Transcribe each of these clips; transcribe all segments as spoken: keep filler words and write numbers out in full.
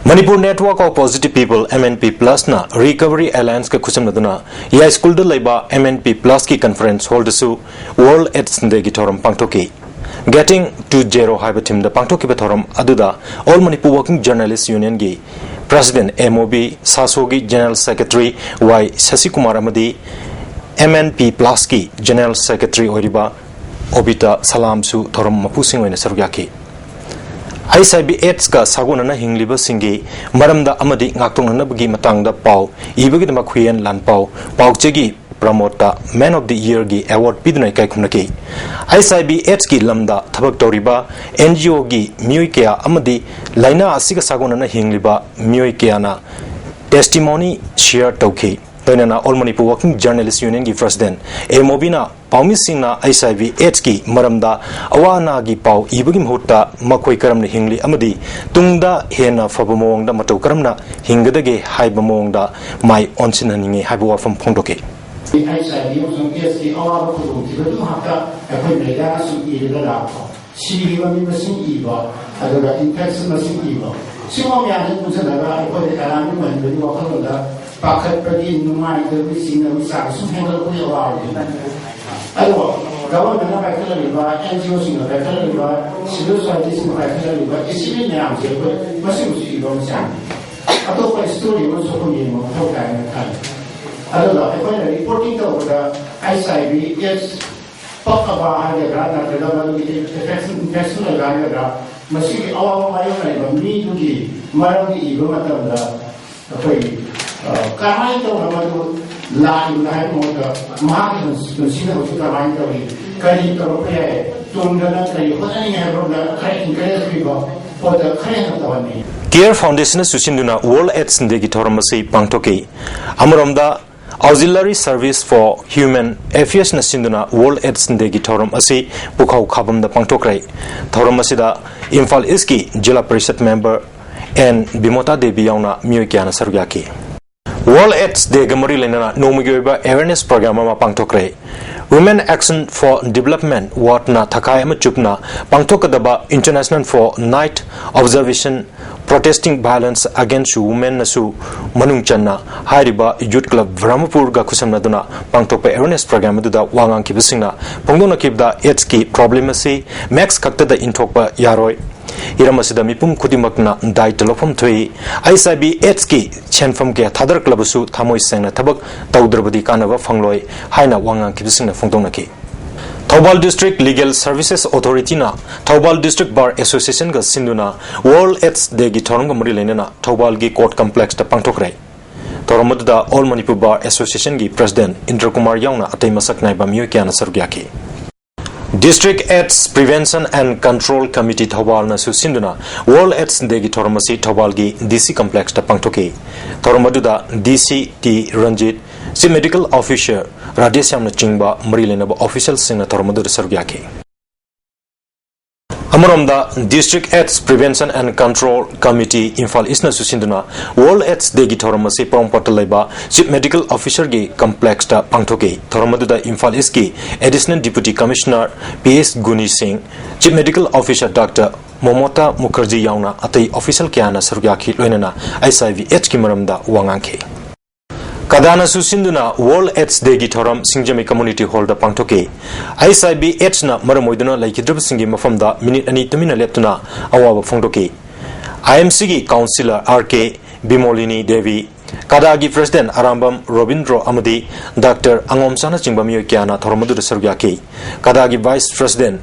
Manipur Network of Positive People, M N P Plus ꯅ Recovery Alliance ꯀ ꯈꯨꯠꯁꯝꯅꯗꯨꯅ ꯌꯥꯏꯁ꯭ꯀꯨꯜꯗ ꯂꯩꯕ M N P Plus ꯀꯤ conference hall ꯗꯁꯨ World AIDS Day ꯒꯤ ꯊꯧꯔꯝ ꯄꯥꯡꯊꯣꯛꯈꯤ꯫ Getting to Zero ꯍꯥꯏꯕ theme ꯗ ꯄꯥꯡꯊꯣꯛꯈꯤꯕ ꯊꯧꯔꯝ ꯑꯗꯨꯗ All Manipur Working Journalist Union ꯒꯤ President M O B, ꯁꯥꯁꯣꯒꯤ General Secretary ꯋꯥꯏ ꯁꯁꯤꯀꯨꯃꯥꯔ ꯑꯃꯗꯤ M N P Plus ꯀꯤ General Secretary ꯑꯣꯏꯔꯤꯕ ꯑꯣꯕꯤꯇꯥ ꯁꯂꯥꯝꯁꯨ ꯊꯧꯔꯝ ꯃꯄꯨꯁꯤꯡ ꯑꯣꯏꯅ ꯁꯔꯨꯛ ꯌꯥꯈꯤ꯫ H I V AIDS ꯀ ꯁꯥꯒꯣꯟꯅꯅ ꯍꯤꯡꯂꯤꯕꯁꯤꯡꯒꯤ ꯃꯔꯝꯗ ꯑꯃꯗꯤ ꯉꯥꯛꯊꯣꯛꯅꯅꯕꯒꯤ ꯃꯇꯥꯡꯗ ꯄꯥꯎ ꯏꯕꯒꯤꯗꯃꯛ ꯍꯨꯏꯌꯦꯟ ꯂꯥꯟꯄꯥꯎ ꯄꯥꯎꯆꯦꯒꯤ ꯄ꯭ꯔꯃꯣꯗꯇ Man of the Year ꯒꯤ award ꯄꯤꯗꯨꯅ ꯏꯀꯥꯏ ꯈꯨꯝꯅꯈꯤ꯫ H I V AIDS ꯀꯤ ꯂꯝꯗ ꯊꯕꯛ ꯇꯧꯔꯤꯕ N G O ꯒꯤ ꯃꯤꯑꯣꯏ ꯀꯌꯥ ꯑꯃꯗꯤ ꯂꯥꯏꯅꯥ ꯑꯁꯤꯒ ꯁꯥꯒꯣꯟꯅꯅ ꯍꯤꯡꯂꯤꯕ ꯃꯤꯑꯣꯏ ꯀꯌꯥꯅ testimony share ꯇꯧꯈꯤ꯫ ꯂꯣꯏꯅꯅ All Manipur Working Journalist Union ꯒꯤ President M O ꯕꯤꯅ ꯄꯥꯎꯃꯤꯁꯤꯡꯅ H I V AIDS ꯀꯤ ꯃꯔꯝꯗ ꯑꯋꯥ ꯑꯅꯥꯒꯤ ꯄꯥꯎ ꯏꯕꯒꯤ ꯃꯍꯨꯠꯇ ꯃꯈꯣꯏ ꯀꯔꯝꯅ ꯍꯤꯡꯂꯤ ꯑꯃꯗꯤ ꯇꯨꯡꯗ ꯍꯦꯟꯅ ꯐꯕ ꯃꯑꯣꯡꯗ ꯃꯇꯧ ꯀꯔꯝꯅ ꯍꯤꯡꯒꯗꯒꯦ ꯍꯥꯏꯕ ꯃꯑꯣꯡꯗ ꯃꯥꯏ ꯑꯣꯟꯁꯤꯟꯍꯟꯅꯤꯡꯏ ꯍꯥꯏꯕ ꯋꯥꯐꯝ ꯐꯣꯡꯗꯣꯛꯈꯤ꯫ H I V ꯑꯃꯁꯨꯡ AIDS ꯀꯤ ꯑꯋꯥꯕ ꯈꯨꯗꯣꯡꯊꯤꯕ ꯑꯗꯨ ꯉꯥꯛꯇ ꯑꯩꯈꯣꯏ ꯃꯦꯗꯤꯌꯥꯅ ꯁꯨꯝ ꯏꯔꯒ ꯂꯥꯛꯄ, ꯁꯤꯔꯤꯕ ꯃꯤ ꯃꯁꯤꯡ ꯏꯕ, ꯑꯗꯨꯒ infection ꯃꯁꯤꯡ ꯏꯕ, ꯁꯤꯒꯨꯝꯕ ꯃꯌꯥꯝꯁꯤ ꯄꯨꯟꯁꯤꯜꯂꯒ ꯑꯩꯈꯣꯏꯗ alarming ꯑꯣꯏꯍꯟꯕꯒꯤ ꯋꯥꯈꯜꯂꯣꯟꯗ ꯄꯥꯈꯠꯄꯒꯤ, ꯅꯨꯡꯉꯥꯏꯇꯕꯒꯤ, ꯆꯤꯡꯅꯕꯒꯤ ꯆꯥꯡ ꯁꯨꯝ ꯍꯦꯟꯒꯠꯂꯛꯄꯒꯤ ꯑꯋꯥꯕꯗꯨꯅꯤ꯫ ꯑꯗꯨꯒ government ꯅ ꯄꯥꯏꯈꯠꯂꯛꯂꯤꯕ, N G O ꯁꯤꯡꯅ ꯄꯥꯏꯈꯠꯂꯛꯂꯤꯕ, civil society ꯁꯤꯡꯅ ꯄꯥꯏꯈꯠꯂꯛꯂꯤꯕ issue ꯃꯌꯥꯝꯁꯦ ꯑꯩꯈꯣꯏ ꯃꯁꯤꯕꯨꯁꯨ ꯏꯕ ꯑꯃ ꯆꯪꯉꯤ꯫ ꯑꯇꯣꯞꯄ story ꯑꯃꯁꯨ ꯑꯩꯈꯣꯏ ꯌꯦꯡꯕ ꯃꯊꯧ ꯇꯥꯏꯅ ꯈꯜꯂꯤ꯫ ꯑꯗꯨꯒ ꯑꯩꯈꯣꯏꯅ reporting ꯇꯧꯕꯗ H I V AIDS ꯄꯛꯑꯕ ꯍꯥꯏꯒꯗ꯭ꯔꯥ, ꯅꯠꯇ꯭ꯔꯒ ꯃꯗꯨꯒꯤ infection, infection ꯑꯣꯏꯕ ꯍꯥꯏꯒꯗ꯭ꯔꯥ, ꯃꯁꯤꯒꯤ ꯑꯋꯥꯕ ꯃꯥꯌꯣꯛꯅꯔꯤꯕ ꯃꯤꯗꯨꯒꯤ ꯃꯔꯝꯗ ꯏꯕ ꯃꯇꯝꯗ ꯑꯩꯈꯣꯏ, ꯑ, ꯀꯔꯝꯍꯥꯏꯅ ꯇꯧꯅ ꯃꯗꯨ ꯂꯥꯛꯂꯤꯕꯅꯣ ꯍꯥꯏꯕ ꯃꯍꯨꯠꯇ ꯃꯍꯥꯛꯀꯤ ꯄꯨꯟꯁꯤꯗ ꯍꯧꯖꯤꯛ ꯀꯔꯝꯍꯥꯏꯅ ꯇꯧꯔꯤ, ꯀꯔꯤ ꯇꯧꯔꯛꯄ ꯌꯥꯏ, ꯇꯨꯡꯗ ꯅꯪ ꯀꯔꯤ ꯍꯣꯠꯅꯅꯤꯡꯉꯤ ꯍꯥꯏꯕ ꯈꯔ encourage ꯄꯤꯕ ꯄꯣꯠꯇ ꯈꯔ ꯍꯦꯟꯅ ꯇꯧꯍꯟꯅꯤꯡꯉꯤ꯫ CARE Foundation ꯅ ꯁꯨꯁꯤꯟꯗꯨꯅ World AIDS Day ꯒꯤ ꯊꯧꯔꯝ ꯑꯁꯤ ꯄꯥꯡꯊꯣꯛꯈꯤ꯫ ꯑꯃꯔꯣꯝꯗ Auxiliary Service for Human Affairs ꯅ ꯁꯤꯟꯗꯨꯅ World AIDS Day ꯒꯤ ꯊꯧꯔꯝ ꯑꯁꯤ ꯄꯨꯈꯧ ꯈꯥꯕꯝꯗ ꯄꯥꯡꯊꯣꯛꯈ꯭ꯔꯦ꯫ ꯊꯧꯔꯝ ꯑꯁꯤꯗ ꯏꯝꯐꯥꯜ East ꯀꯤ ꯖꯤꯂꯥ ꯄꯔꯤꯁꯠ member ꯑꯦꯟ ꯕꯤꯃꯣꯇꯥ ꯗꯦꯕꯤ ꯌꯥꯎꯅ ꯃꯤꯑꯣꯏ ꯀꯌꯥꯅ ꯁꯔꯨꯛ ꯌꯥꯈꯤ꯫ World AIDS Day ꯒ ꯃꯔꯤ ꯂꯩꯅꯅ ꯅꯣꯡꯃꯒꯤ ꯑꯣꯏꯕ awareness program ꯑꯃ ꯄꯥꯡꯊꯣꯛꯈ꯭ꯔꯦ꯫ Women Action for Development, WAAD ꯅ ꯊꯈꯥꯏ ꯑꯃ ꯆꯨꯞꯅ ꯄꯥꯡꯊꯣꯛꯀꯗꯕ International Fortnight Observation Protesting Violence Against Women ꯅꯁꯨ ꯃꯅꯨꯡ ꯆꯟꯅ ꯍꯥꯏꯔꯤꯕ Youth Club ꯕ꯭ꯔꯍꯃꯄꯨꯔꯒ ꯈꯨꯠꯁꯝꯅꯗꯨꯅ ꯄꯥꯡꯊꯣꯛꯄ awareness program ꯑꯗꯨꯗ ꯋꯥ ꯉꯥꯡꯈꯤꯕꯁꯤꯡꯅ ꯐꯣꯡꯗꯣꯛꯅꯈꯤꯕꯗ, AIDS ꯀꯤ problem ꯑꯁꯤ mask ꯈꯛꯇꯗ ꯏꯟꯊꯣꯛꯄ ꯌꯥꯔꯣꯏ꯫ ꯍꯤꯔꯝ ꯑꯁꯤꯗ ꯃꯤꯄꯨꯝ ꯈꯨꯗꯤꯡꯃꯛꯅ ꯗꯥꯏꯇ ꯂꯧꯐꯝ ꯊꯣꯛꯏ꯫ HIV AIDS ꯀꯤ ꯁꯦꯟꯐꯝ ꯀꯌꯥ ꯊꯥꯗꯔꯛꯂꯕꯁꯨ ꯊꯃꯣꯏ ꯁꯦꯡꯅ ꯊꯕꯛ ꯇꯧꯗ꯭ꯔꯕꯗꯤ ꯀꯥꯟꯅꯕ ꯐꯪꯂꯣꯏ ꯍꯥꯏꯅ ꯋꯥ ꯉꯥꯡꯈꯤꯕꯁꯤꯡꯅ ꯐꯣꯡꯗꯣꯛꯅꯈꯤ꯫ Thoubal District Legal Services Authority ꯅ ꯊꯧꯕꯥꯜ District Bar Association ꯒ ꯁꯤꯟꯗꯨꯅ World AIDS Day ꯒꯤ ꯊꯧꯔꯝꯒ ꯃꯔꯤ ꯂꯩꯅꯅ ꯊꯧꯕꯥꯜꯒꯤ Court Complex ꯇ ꯄꯥꯡꯊꯣꯛꯈ꯭ꯔꯦ꯫ ꯊꯧꯔꯝ ꯑꯗꯨꯗ All Manipur Bar Association ꯒꯤ President ꯏꯟꯗ꯭ꯔ ꯀꯨꯃꯥꯔ ꯌꯥꯎꯅ ꯑꯇꯩ ꯃꯁꯛ ꯅꯥꯏꯕ ꯃꯤꯑꯣꯏ ꯀꯌꯥꯅ ꯁꯔꯨꯛ ꯌꯥꯈꯤ꯫ District AIDS Prevention and Control Committee ꯊꯧꯕꯥꯜꯅꯁꯨ ꯁꯤꯟꯗꯨꯅ World AIDS Day ꯒꯤ ꯊꯧꯔꯝ ꯑꯁꯤ ꯊꯧꯕꯥꯜꯒꯤ DC Complex ꯇ ꯄꯥꯡꯊꯣꯛꯈꯤ꯫ ꯊꯧꯔꯝ ꯑꯗꯨꯗ DC T Ranjit, Chief Medical Officer ꯔꯥꯙꯦꯁ꯭ꯌꯥꯝꯅ ꯆꯤꯡꯕ ꯃꯔꯤ ꯂꯩꯅꯕ official ꯁꯤꯡꯅ ꯊꯧꯔꯝ ꯑꯗꯨꯗ ꯁꯔꯨꯛ ꯌꯥꯈꯤ꯫ ꯑꯃꯔꯣꯝꯗ, District AIDS Prevention and Control Committee Imphal East ꯅꯁꯨ ꯁꯤꯟꯗꯨꯅ World AIDS Day ꯒꯤ ꯊꯧꯔꯝ ꯑꯁꯤ ꯄꯣꯔꯣꯝꯄꯥꯠꯇ ꯂꯩꯕ Chief Medical Officer ꯒꯤ Complex ꯇ ꯄꯥꯡꯊꯣꯛꯈꯤ꯫ ꯊꯧꯔꯝ ꯑꯗꯨꯗ ꯏꯝꯐꯥꯜ East ꯀꯤ Additional Deputy Commissioner P S ꯒꯨꯅꯤ ꯁꯤꯡ, Chief Medical Officer doctor ꯃꯣꯃꯣꯇꯥ Mukherjee ꯌꯥꯎꯅ ꯑꯇꯩ official ꯀꯌꯥꯅ ꯁꯔꯨꯛ ꯌꯥꯈꯤ, ꯂꯣꯏꯅꯅ HIV AIDS ꯀꯤ ꯃꯔꯝꯗ ꯋꯥ ꯉꯥꯡꯈꯤ꯫ ꯀꯗꯥꯅꯁꯨ ꯁꯤꯟꯗꯨꯅ World AIDS Day ꯒꯤ ꯊꯧꯔꯝ ꯁꯤꯡꯖꯃꯩ Community Hall ꯗ ꯄꯥꯡꯊꯣꯛꯈꯤ꯫ HIV AIDS ꯅ ꯃꯔꯝ ꯑꯣꯏꯗꯨꯅ ꯂꯩꯈꯤꯗ꯭ꯔꯕꯁꯤꯡꯒꯤ ꯃꯐꯝꯗ ꯃꯤꯅꯤꯠ ꯑꯅꯤ ꯇꯨꯃꯤꯟꯅ ꯂꯦꯞꯇꯨꯅ ꯑꯋꯥꯕ ꯐꯣꯡꯗꯣꯛꯈꯤ꯫ IMC ꯒꯤ Counsellor R K ꯕꯤꯃꯣꯂꯤꯅꯤ Devi, ꯀꯗꯥꯒꯤ President Arambam Robindro ꯑꯃꯗꯤ ꯗꯥꯛꯇꯔ ꯑꯉꯣꯝꯆꯥꯅꯆꯤꯡꯕ ꯃꯤꯑꯣꯏ ꯀꯌꯥꯅ ꯊꯧꯔꯝ ꯑꯗꯨꯗ ꯁꯔꯨꯛ ꯌꯥꯈꯤ꯫ ꯀꯗꯥꯒꯤ Vice President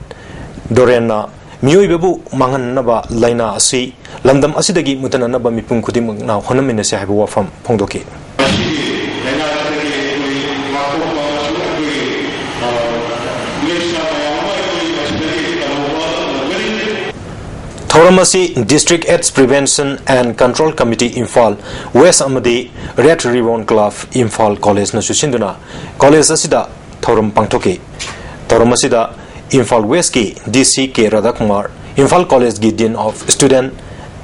ꯗꯣꯔꯦꯟꯅ ꯃꯤꯑꯣꯏꯕꯕꯨ ꯃꯥꯡꯍꯟꯅꯕ ꯂꯥꯏꯅꯥ ꯑꯁꯤ ꯂꯝꯗꯝ ꯑꯁꯤꯗꯒꯤ ꯃꯨꯠꯇꯅꯅꯕ ꯃꯤꯄꯨꯝ ꯈꯨꯗꯤꯡꯃꯛꯅ ꯍꯣꯠꯅꯃꯤꯟꯅꯁꯤ ꯍꯥꯏꯕ ꯋꯥꯐꯝ ꯐꯣꯡꯗꯣꯛꯈꯤ꯫ ꯃꯁꯤꯒꯤ ꯂꯥꯏꯅꯥꯁꯤꯗꯒꯤ ꯑꯩꯈꯣꯏ ꯉꯥꯛꯊꯣꯛꯄ ꯑꯃꯁꯨꯡ ꯑꯩꯈꯣꯏꯒꯤ, ꯑ, ꯃꯤꯑꯣꯏꯁꯥ ꯃꯌꯥꯝ ꯑꯃ ꯑꯩꯈꯣꯏ ꯃꯁꯤꯗꯒꯤ ꯀꯜꯍꯧꯕ ꯉꯝꯒꯅꯤ꯫ ꯊꯧꯔꯝ ꯑꯁꯤ District AIDS Prevention and Control Committee Imphal West ꯑꯃꯗꯤ Red Ribbon Club Imphal College ꯅꯁꯨ ꯁꯤꯟꯗꯨꯅ college ꯑꯁꯤꯗ ꯊꯧꯔꯝ ꯄꯥꯡꯊꯣꯛꯈꯤ꯫ ꯊꯧꯔꯝ ꯑꯁꯤꯗ ꯏꯝꯐꯥꯜ West ꯀꯤ DC K Radhakumar, Imphal College ꯀꯤ Dean of Student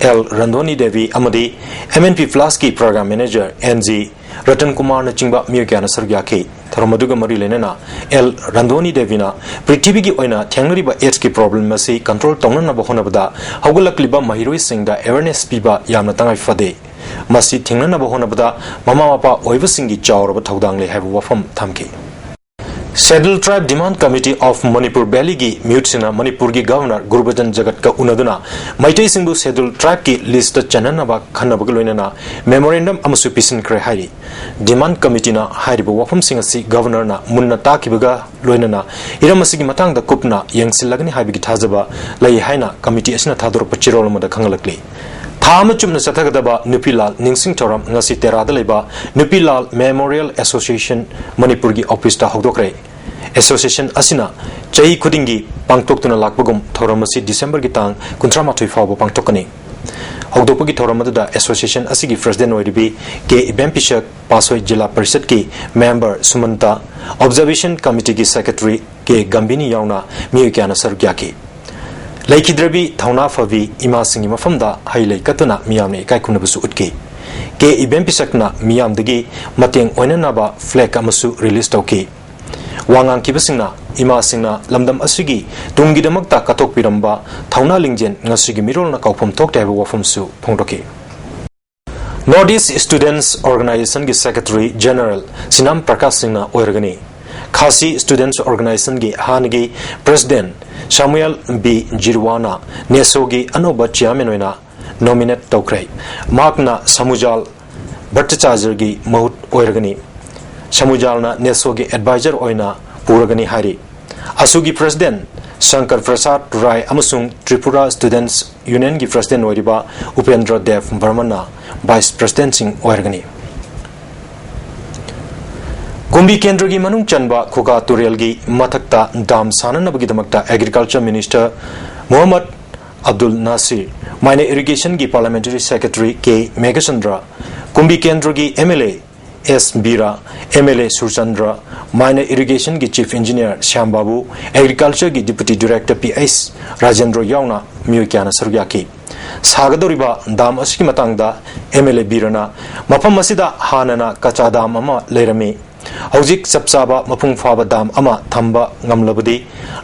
L Randhoni Devi ꯑꯃꯗꯤ MNP Plus ꯀꯤ Program Manager N G Ratan ꯀꯨꯃꯥꯔꯅꯆꯤꯡꯕ ꯃꯤꯑꯣꯏ ꯀꯌꯥꯅ ꯁꯔꯨꯛ ꯌꯥꯈꯤ꯫ ꯊꯧꯔꯝ ꯑꯗꯨꯒ ꯃꯔꯤ ꯂꯩꯅꯅ ꯑꯦꯜ ꯔꯟꯗꯣꯅꯤ ꯗꯦꯕꯤꯅ ꯄ꯭ꯔꯤꯊꯤꯕꯤꯒꯤ ꯑꯣꯏꯅ ꯊꯦꯡꯅꯔꯤꯕ AIDS ꯀꯤ problem ꯑꯁꯤ control ꯇꯧꯅꯅꯕ ꯍꯣꯠꯅꯕꯗ ꯍꯧꯒꯠꯂꯛꯂꯤꯕ ꯃꯍꯩꯔꯣꯏꯁꯤꯡꯗ awareness ꯄꯤꯕ ꯌꯥꯝꯅ ꯇꯉꯥꯏ ꯐꯗꯦ꯫ ꯃꯁꯤ ꯊꯤꯡꯅꯅꯕ ꯍꯣꯠꯅꯕꯗ ꯃꯃꯥ ꯃꯄꯥ ꯑꯣꯏꯕꯁꯤꯡꯒꯤ ꯆꯥꯎꯔꯕ ꯊꯧꯗꯥꯡ ꯂꯩ ꯍꯥꯏꯕ ꯋꯥꯐꯝ ꯊꯝꯈꯤ꯫ Scheduled Tribe Demand Committee of Manipur Valley ꯒꯤ ꯃꯤꯍꯨꯠꯁꯤꯡꯅ ꯃꯅꯤꯄꯨꯔꯒꯤ Governor ꯒꯨꯔꯕꯆꯟ ꯖꯒꯠꯀ ꯎꯅꯗꯨꯅ ꯃꯩꯇꯩꯁꯤꯡꯕꯨ Scheduled Tribe ꯀꯤ list ꯇ ꯆꯟꯅꯅꯕ ꯈꯟꯅꯕꯒ ꯂꯣꯏꯅꯅ memorandum ꯑꯃꯁꯨ ꯄꯤꯁꯤꯟꯈ꯭ꯔꯦ ꯍꯥꯏꯔꯤ꯫ Demand Committee ꯅ ꯍꯥꯏꯔꯤꯕ ꯋꯥꯐꯝꯁꯤꯡ ꯑꯁꯤ Governor ꯅ ꯃꯨꯟꯅ ꯇꯥꯈꯤꯕꯒ ꯂꯣꯏꯅꯅ ꯍꯤꯔꯝ ꯑꯁꯤꯒꯤ ꯃꯇꯥꯡꯗ ꯀꯨꯞꯅ ꯌꯦꯡꯁꯤꯜꯂꯒꯅꯤ ꯍꯥꯏꯕꯒꯤ ꯊꯥꯖꯕ ꯂꯩ ꯍꯥꯏꯅ committee ꯑꯁꯤꯅ ꯊꯥꯗꯣꯔꯛꯄ ꯆꯦꯔꯣꯜ ꯑꯃꯗ ꯈꯪꯍꯜꯂꯛꯂꯤ꯫ ꯊꯥ ꯑꯃ ꯆꯨꯞꯅ ꯆꯠꯊꯒꯗꯕ ꯅꯨꯄꯤ ꯂꯥꯜ ꯅꯤꯡꯁꯤꯡ ꯊꯧꯔꯝ ꯉꯁꯤ ꯇꯦꯔꯥꯗ ꯂꯩꯕ ꯅꯨꯄꯤ ꯂꯥꯜ Memorial Association ꯃꯅꯤꯄꯨꯔꯒꯤ office ꯇ ꯍꯧꯗꯣꯛꯈ꯭ꯔꯦ꯫ Association ꯑꯁꯤꯅ ꯆꯍꯤ ꯈꯨꯗꯤꯡꯒꯤ ꯄꯥꯡꯊꯣꯛꯇꯨꯅ ꯂꯥꯛꯄꯒꯨꯝ ꯊꯧꯔꯝ ꯑꯁꯤ December ꯒꯤ ꯇꯥꯡ ꯀꯨꯟꯊ꯭ꯔꯥ ꯃꯥꯊꯣꯏ ꯐꯥꯎꯕ ꯄꯥꯡꯊꯣꯛꯀꯅꯤ꯫ ꯍꯧꯗꯣꯛꯄꯒꯤ ꯊꯧꯔꯝ ꯑꯗꯨꯗ association ꯑꯁꯤꯒꯤ president ꯑꯣꯏꯔꯤꯕꯤ ꯀꯦ ꯏꯕꯦꯝꯄꯤꯁꯛ, ꯄꯥꯁꯣꯏ ꯖꯤꯂꯥ ꯄꯔꯤꯁꯠꯀꯤ member ꯁꯨꯃꯟꯇ, observation committee ꯒꯤ secretary ꯀꯦ ꯒꯝꯚꯤꯅꯤ ꯌꯥꯎꯅ ꯃꯤꯑꯣꯏ ꯀꯌꯥꯅ ꯁꯔꯨꯛ ꯌꯥꯈꯤ꯫ ꯂꯩꯈꯤꯗ꯭ꯔꯕꯤ ꯊꯧꯅꯥ ꯐꯕꯤ ꯏꯃꯥꯁꯤꯡꯒꯤ ꯃꯐꯝꯗ ꯍꯩ ꯂꯩ ꯀꯠꯇꯨꯅ ꯃꯤꯌꯥꯝꯅ ꯏꯀꯥꯏ ꯈꯨꯝꯅꯕꯁꯨ ꯎꯠꯈꯤ꯫ ꯀꯦ ꯏꯕꯦꯝꯄꯤꯁꯛꯅ ꯃꯤꯌꯥꯝꯗꯒꯤ ꯃꯇꯦꯡ ꯑꯣꯏꯅꯅꯕ flag ꯑꯃꯁꯨ release ꯇꯧꯈꯤ꯫ ꯋꯥ ꯉꯥꯡꯈꯤꯕꯁꯤꯡꯅ ꯏꯃꯥꯁꯤꯡꯅ ꯂꯝꯗꯝ ꯑꯁꯤꯒꯤ ꯇꯨꯡꯒꯤꯗꯃꯛꯇ ꯀꯠꯊꯣꯛꯄꯤꯔꯝꯕ ꯊꯧꯅꯥ ꯂꯤꯡꯖꯦꯜ ꯉꯁꯤꯒꯤ ꯃꯤꯔꯣꯜꯅ ꯀꯥꯎꯐꯝ ꯊꯣꯛꯇꯦ ꯍꯥꯏꯕ ꯋꯥꯐꯝꯁꯨ ꯐꯣꯡꯗꯣꯛꯈꯤ꯫ North East Students Organization ꯒꯤ Secretary General ꯁꯤꯅꯥꯝ ꯄ꯭ꯔꯀꯥꯁ ꯁꯤꯡꯅ ꯑꯣꯏꯔꯒꯅꯤ꯫ ꯈꯥꯁꯤ Students Organization ꯒꯤ ꯍꯥꯟꯅꯒꯤ president ꯁꯥꯃꯨꯑꯦꯜ ꯕꯤ ꯖꯤꯔꯋꯥꯅ ꯅꯦꯁꯣꯒꯤ ꯑꯅꯧꯕ chairman ꯑꯣꯏꯅ nominate ꯇꯧꯈ꯭ꯔꯦ꯫ ꯃꯍꯥꯛꯅ ꯁꯃꯨꯖꯥꯜ ꯚꯠꯇꯆꯥꯔꯖꯔꯒꯤ ꯃꯍꯨꯠ ꯑꯣꯏꯔꯒꯅꯤ꯫ ꯁꯃꯨꯖꯥꯜꯅ ꯅꯦꯁꯣꯒꯤ advisor ꯑꯣꯏꯅ ꯄꯨꯔꯒꯅꯤ ꯍꯥꯏꯔꯤ꯫ ꯑꯁꯨꯒꯤ president ꯁꯪꯀꯔ ꯄ꯭ꯔꯁꯥꯗ ꯔꯥꯏ ꯑꯃꯁꯨꯡ ꯇ꯭ꯔꯤꯄꯨꯔꯥ Students Union ꯒꯤ president ꯑꯣꯏꯔꯤꯕ ꯎꯄꯦꯟꯗ꯭ꯔ ꯗꯦꯕ ꯕꯔꯃꯟꯅ vice president ꯁꯤꯡ ꯑꯣꯏꯔꯒꯅꯤ꯫ ꯀꯨꯝꯕꯤ ꯀꯦꯟꯗ꯭ꯔꯒꯤ ꯃꯅꯨꯡ ꯆꯟꯕ ꯈꯨꯒꯥ ꯇꯨꯔꯦꯜꯒꯤ ꯃꯊꯛꯇ dam ꯁꯥꯅꯅꯕꯒꯤꯗꯃꯛꯇ Agriculture Minister ꯃꯨꯍꯝꯃꯗ ꯑꯕꯗꯨꯜ ꯅꯥꯁꯤꯔ, ꯃꯥꯏꯅ Irrigation ꯒꯤ Parliamentary Secretary ꯀꯦ ꯃꯦꯘꯆꯟꯗ꯭ꯔ, ꯀꯨꯝꯕꯤ ꯀꯦꯟꯗ꯭ꯔꯒꯤ MLA S Bira, M L A Surchandra, minor ꯏꯔꯤꯒꯦꯁꯟꯒꯤ ꯆꯤꯐ ꯏꯟꯖꯤꯅꯤꯌꯔ ꯁ꯭ꯌꯥꯝ ꯕꯥꯕꯨ, ꯑꯦꯒ꯭ꯔꯤꯀꯜꯆꯔꯒꯤ deputy director P H Rajendra ꯌꯥꯎꯅ ꯃꯤꯑꯣꯏ ꯀꯌꯥꯅ ꯁꯔꯨꯛ ꯌꯥꯈꯤ꯫ ꯁꯥꯒꯗꯧꯔꯤꯕ ꯗꯥꯝ ꯑꯁꯤꯒꯤ ꯃꯇꯥꯡꯗ ꯑꯦꯝ ꯑꯦꯜ ꯑꯦ ꯕꯤꯔꯅ, ꯃꯐꯝ ꯑꯁꯤꯗ ꯍꯥꯟꯅꯅ ꯀꯆꯥ ꯗꯥꯝ ꯑꯃ ꯂꯩꯔꯝꯃꯤ꯫ ꯍꯧꯖꯤꯛ ꯆꯞ ꯆꯥꯕ ꯃꯄꯨꯡ ꯐꯥꯕ ꯗꯥꯝ ꯑꯃ ꯊꯝꯕ ꯉꯝꯂꯕꯗꯤ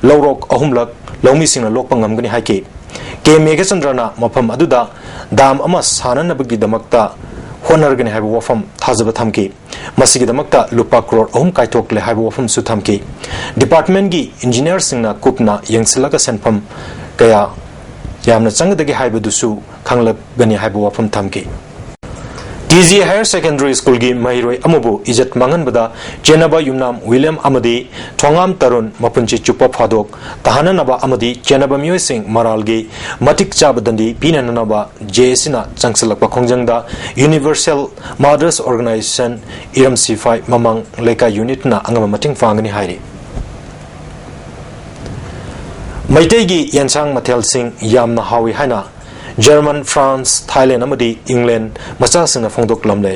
ꯂꯧꯔꯣꯛ ꯑꯍꯨꯝꯂꯛ ꯂꯧꯃꯤꯁꯤꯡꯅ ꯂꯣꯛꯄ ꯉꯝꯒꯅꯤ ꯍꯥꯏꯈꯤ꯫ ꯀꯦ ꯃꯦꯘꯆꯟꯗ꯭ꯔꯅ ꯃꯐꯝ ꯑꯗꯨꯗ ꯗꯥꯝ ꯑꯃ ꯁꯥꯅꯅꯕꯒꯤꯗꯃꯛꯇ ꯍꯣꯠꯅꯔꯒꯅꯤ ꯍꯥꯏꯕ ꯋꯥꯐꯝ ꯊꯥꯖꯕ ꯊꯝꯈꯤ꯫ ꯃꯁꯤꯒꯤꯗꯃꯛꯇ ꯂꯨꯄꯥ ꯀ꯭ꯔꯣꯔ ꯑꯍꯨꯝ ꯀꯥꯏꯊꯣꯛꯂꯦ ꯍꯥꯏꯕ ꯋꯥꯐꯝꯁꯨ ꯊꯝꯈꯤ꯫ ꯗꯤꯄꯥꯔꯠꯃꯦꯟꯒꯤ ꯏꯟꯖꯤꯅꯤꯌꯔꯁꯤꯡꯅ ꯀꯨꯞꯅ ꯌꯦꯡꯁꯤꯜꯂꯒ ꯁꯦꯟꯐꯝ ꯀꯌꯥ ꯌꯥꯝꯅ ꯆꯪꯒꯗꯒꯦ ꯍꯥꯏꯕꯗꯨꯁꯨ ꯈꯪꯂꯒꯅꯤ ꯍꯥꯏꯕ ꯋꯥꯐꯝ ꯊꯝꯈꯤ꯫ ꯇꯤ ꯖꯤ ꯍꯥꯌꯔ ꯁꯦꯀꯦꯟꯗꯔꯤ ꯁ꯭ꯀꯨꯜꯒꯤ ꯃꯍꯩꯔꯣꯏ ꯑꯃꯕꯨ ꯏꯖꯠ ꯃꯥꯡꯍꯟꯕꯗ ꯆꯦꯟꯅꯕ ꯌꯨꯝꯅꯥꯝ ꯋꯤꯂꯤꯌꯝ ꯑꯃꯗꯤ ꯊꯣꯉꯥꯝ ꯇꯔꯨꯟ ꯃꯄꯨꯟꯁꯤ ꯆꯨꯞꯄ ꯐꯥꯗꯣꯛ ꯇꯥꯍꯟꯅꯅꯕ ꯑꯃꯗꯤ ꯆꯦꯟꯅꯕ ꯃꯤꯑꯣꯏꯁꯤꯡ ꯃꯔꯥꯜꯒꯤ ꯃꯇꯤꯛ ꯆꯥꯕ ꯗꯟꯗꯤ ꯄꯤꯅꯅꯕ ꯖꯦ ꯑꯦ ꯁꯤꯅ ꯆꯪꯁꯤꯜꯂꯛꯄ ꯈꯣꯡꯖꯪꯗ ꯌꯨꯅꯤꯚꯔꯁꯦꯜ ꯃꯥꯗꯔꯁ ꯑꯣꯔꯒꯅꯥꯏꯖꯦꯁꯟ ꯏꯔꯝ ꯁꯤꯐꯥꯏ ꯃꯃꯥꯡ ꯂꯩꯀꯥꯏ ꯌꯨꯅꯤꯠꯅ ꯑꯉꯝꯕ ꯃꯇꯦꯡ ꯄꯥꯡꯒꯅꯤ ꯍꯥꯏꯔꯤ꯫ ꯃꯩꯇꯩꯒꯤ ꯌꯦꯟꯁꯥꯡ ꯃꯊꯦꯜꯁꯤꯡ ꯌꯥꯝꯅ ꯍꯥꯎꯏ ꯍꯥꯏꯅ ꯖꯔꯃꯟ, ꯐ꯭ꯔꯥꯟꯁ, ꯊꯥꯏꯂꯦꯟ ꯑꯃꯗꯤ ꯏꯪꯂꯦꯟ ꯃꯆꯥꯁꯤꯡꯅ ꯐꯣꯡꯗꯣꯛꯂꯝꯂꯦ꯫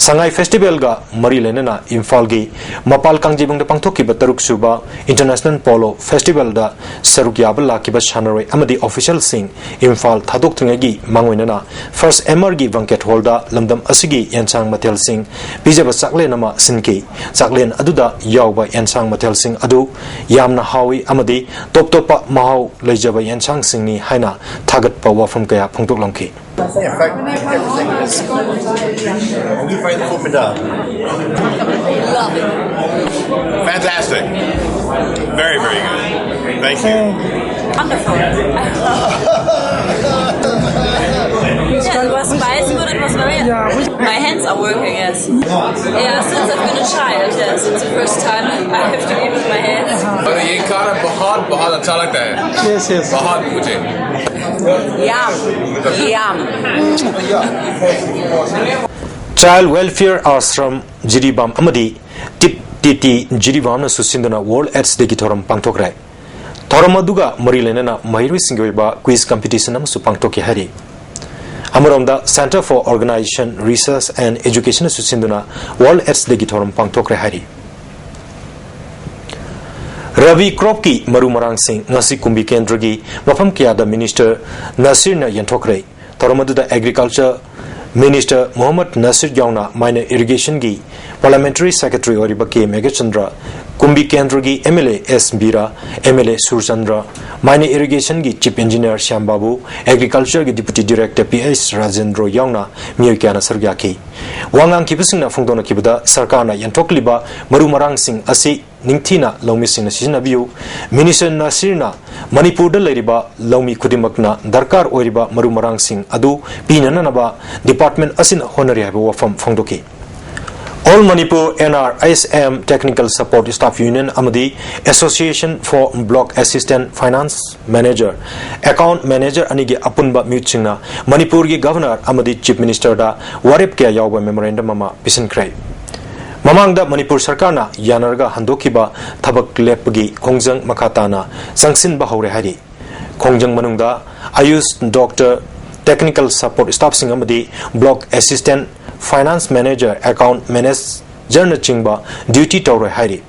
ꯁꯉꯥꯏ ꯐꯦꯁꯇꯤꯚꯦꯜꯒ ꯃꯔꯤ ꯂꯩꯅꯅ ꯏꯝꯐꯥꯜꯒꯤ ꯃꯄꯥꯜ ꯀꯥꯡꯖꯩꯕꯨꯡꯗ ꯄꯥꯡꯊꯣꯛꯈꯤꯕ ꯇꯔꯨꯛ ꯁꯨꯕ ꯏꯟꯇꯔꯅꯦꯁꯅꯦꯜ ꯄꯣꯂꯣ ꯐꯦꯁꯇꯤꯚꯦꯜꯗ ꯁꯔꯨꯛ ꯌꯥꯕ ꯂꯥꯛꯈꯤꯕ ꯁꯥꯟꯅꯔꯣꯏ ꯑꯃꯗꯤ ꯑꯣꯐꯤꯁꯤꯌꯦꯜꯁꯤꯡ ꯏꯝꯐꯥꯜ ꯊꯥꯗꯣꯛꯇ꯭ꯔꯤꯉꯩꯒꯤ ꯃꯥꯡꯑꯣꯏꯅꯅ ꯐꯥꯔꯁ ꯑꯦꯝ ꯑꯥꯔꯒꯤ ꯕꯦꯡꯀꯦꯠ ꯍꯣꯜꯗ ꯂꯝꯗꯝ ꯑꯁꯤꯒꯤ ꯌꯦꯟꯁꯥꯡ ꯃꯊꯦꯜꯁꯤꯡ ꯄꯤꯖꯕ ꯆꯥꯛꯂꯦꯟ ꯑꯃ ꯁꯤꯟꯈꯤ꯫ ꯆꯥꯛꯂꯦꯟ ꯑꯗꯨꯗ ꯌꯥꯎꯕ ꯌꯦꯟꯁꯥꯡ ꯃꯊꯦꯜꯁꯤꯡ ꯑꯗꯨ ꯌꯥꯝꯅ ꯍꯥꯎꯏ ꯑꯃꯗꯤ ꯇꯣꯞ ꯇꯣꯞꯄ ꯃꯍꯥꯎ ꯂꯩꯖꯕ ꯌꯦꯟꯁꯥꯡꯁꯤꯡꯅꯤ ꯍꯥꯏꯅ ꯊꯥꯒꯠꯄ ꯋꯥꯐꯝ ꯀꯌꯥ ꯐꯣꯡꯗꯣꯛꯂꯝꯈꯤ꯫ In fact, everything is, have you find the food, madam? Love it. Fantastic. Very, very good. Thank you. Wonderful. Yeah, it was spicy, but it was very. Yeah, we My hands are working, yes. Yeah, since I've been a child, yes, it's the first time I have to eat with my hands. और ये खाना बहुत बहुत अच्छा लगता है। Yes, yes. बहुत मुझे। Yum. Yum. Child Welfare Ashram Jiribam ꯑꯃꯗꯤ ꯇꯤꯞ ꯇꯤ ꯇꯤ ꯖꯤꯔꯤꯕꯥꯝꯅꯁꯨ ꯁꯤꯟꯗꯨꯅ World AIDS Dayꯒꯤ ꯊꯧꯔꯝ ꯄꯥꯡꯊꯣꯛꯈ꯭ꯔꯦ꯫ ꯊꯧꯔꯝ ꯑꯗꯨꯒ ꯃꯔꯤ ꯂꯩꯅꯅ ꯃꯍꯩꯔꯣꯏꯁꯤꯡꯒꯤ ꯑꯣꯏꯕ quiz competition ꯑꯃꯁꯨ ꯄꯥꯡꯊꯣꯛꯈꯤ ꯍꯥꯏꯔꯤ꯫ ꯑꯃꯔꯣꯝꯗ, Centre for Organisation, Research and Education ꯁꯨ ꯁꯤꯟꯗꯨꯅ World AIDS Day ꯒꯤ ꯊꯧꯔꯝ ꯄꯥꯡꯊꯣꯛꯈ꯭ꯔꯦ ꯍꯥꯏꯔꯤ꯫ ꯔꯕꯤ ꯀ꯭ꯔꯣꯞꯀꯤ ꯃꯔꯨ ꯃꯔꯥꯡꯁꯤꯡ ꯉꯁꯤ ꯀꯨꯝꯕꯤ ꯀꯦꯟꯗ꯭ꯔꯒꯤ ꯃꯐꯝ ꯀꯌꯥꯗ ꯃꯤꯅꯤꯁꯇꯔ ꯅꯁꯤꯔꯅ ꯌꯦꯟꯊꯣꯛꯈ꯭ꯔꯦ꯫ ꯊꯧꯔꯝ ꯑꯗꯨꯗ ꯑꯦꯒ꯭ꯔꯤꯀꯜꯆꯔ ꯃꯤꯅꯤꯁꯇꯔ ꯃꯣꯍꯝꯃꯗ ꯅꯁꯤꯔ ꯌꯥꯎꯅ ꯃꯥꯏꯅꯔ ꯏꯔꯤꯒꯦꯁꯟꯒꯤ ꯄꯥꯔꯂꯤꯌꯥꯃꯦꯟꯇꯔꯤ ꯁꯦꯀ꯭ꯔꯦꯇꯔꯤ ꯑꯣꯏꯔꯤꯕ ꯀꯦ ꯃꯦꯘꯆꯟꯗ꯭ꯔ, ꯀꯨꯝꯕꯤ ꯀꯦꯟꯗ꯭ꯔꯒꯤ M L A S Bira, M L A Surchandra, minor ꯏꯔꯤꯒꯦꯁꯟꯒꯤ ꯆꯤꯐ ꯏꯟꯖꯤꯅꯤꯌꯔ ꯁ꯭ꯌꯥꯝ ꯕꯥꯕꯨ, ꯑꯦꯒ꯭ꯔꯤꯀꯜꯆꯔꯒꯤ deputy director P H Rajendra ꯌꯥꯎꯅ ꯃꯤꯑꯣꯏ ꯀꯌꯥꯅ ꯁꯔꯨꯛ ꯌꯥꯈꯤ꯫ ꯋꯥ ꯉꯥꯡꯈꯤꯕꯁꯤꯡꯅ ꯐꯣꯡꯗꯣꯛꯅꯈꯤꯕꯗ ꯁꯔꯀꯥꯔꯅ ꯌꯦꯟꯊꯣꯛꯂꯤꯕ ꯃꯔꯨ ꯃꯔꯥꯡꯁꯤꯡ ꯑꯁꯤ ꯅꯤꯡꯊꯤꯅ ꯂꯧꯃꯤꯁꯤꯡꯅ ꯁꯤꯖꯤꯟꯅꯕꯤꯌꯨ꯫ ꯃꯤꯅꯤꯁꯇꯔ ꯅꯁꯤꯔꯅ ꯃꯅꯤꯄꯨꯔꯗ ꯂꯩꯔꯤꯕ ꯂꯧꯃꯤ ꯈꯨꯗꯤꯡꯃꯛꯅ ꯗꯔꯀꯥꯔ ꯑꯣꯏꯔꯤꯕ ꯃꯔꯨ ꯃꯔꯥꯡꯁꯤꯡ ꯑꯗꯨ ꯄꯤꯅꯅꯕ ꯗꯤꯄꯥꯔꯠꯃꯦꯟ ꯑꯁꯤꯅ ꯍꯣꯠꯅꯔꯤ ꯍꯥꯏꯕ ꯋꯥꯐꯝ ꯐꯣꯡꯗꯣꯛꯈꯤ꯫ All Manipur N R S M Technical Support Staff Union ꯑꯃꯗꯤ Association for Block Assistant Finance Manager, Account Manager ꯑꯅꯤꯒꯤ ꯑꯄꯨꯟꯕ ꯃꯤꯍꯨꯠꯁꯤꯡꯅ ꯃꯅꯤꯄꯨꯔꯒꯤ ꯒꯚꯔꯅꯔ ꯑꯃꯗꯤ ꯆꯤꯐ ꯃꯤꯅꯤꯁꯇꯔꯗ ꯋꯥꯔꯦꯞ ꯀꯌꯥ ꯌꯥꯎꯕ ꯃꯦꯃꯣꯔꯦꯟꯗꯝ ꯑꯃ ꯄꯤꯁꯤꯟꯈ꯭ꯔꯦ꯫ ꯃꯃꯥꯡꯗ ꯃꯅꯤꯄꯨꯔ ꯁꯔꯀꯥꯔꯅ ꯌꯥꯅꯔꯒ ꯍꯟꯗꯣꯛꯈꯤꯕ ꯊꯕꯛ ꯂꯦꯞꯄꯒꯤ ꯈꯣꯡꯖꯪ ꯃꯈꯥ ꯇꯥꯅ ꯆꯪꯁꯤꯟꯕ ꯍꯧꯔꯦ ꯍꯥꯏꯔꯤ꯫ ꯈꯣꯡꯖꯪ ꯃꯅꯨꯡꯗ ꯑꯌꯨꯁ ꯗꯣꯛꯇꯔ, ꯇꯦꯛꯅꯤꯀꯦꯜ ꯁꯄꯣꯔꯠ ꯁ꯭ꯇꯥꯐꯁꯤꯡ ꯑꯃꯗꯤ block assistant, finance manager, account ꯃꯦꯅꯦꯖꯔꯅꯆꯤꯡꯕ ꯗ꯭ꯌꯨꯇꯤ ꯇꯧꯔꯣꯏ ꯍꯥꯏꯔꯤ꯫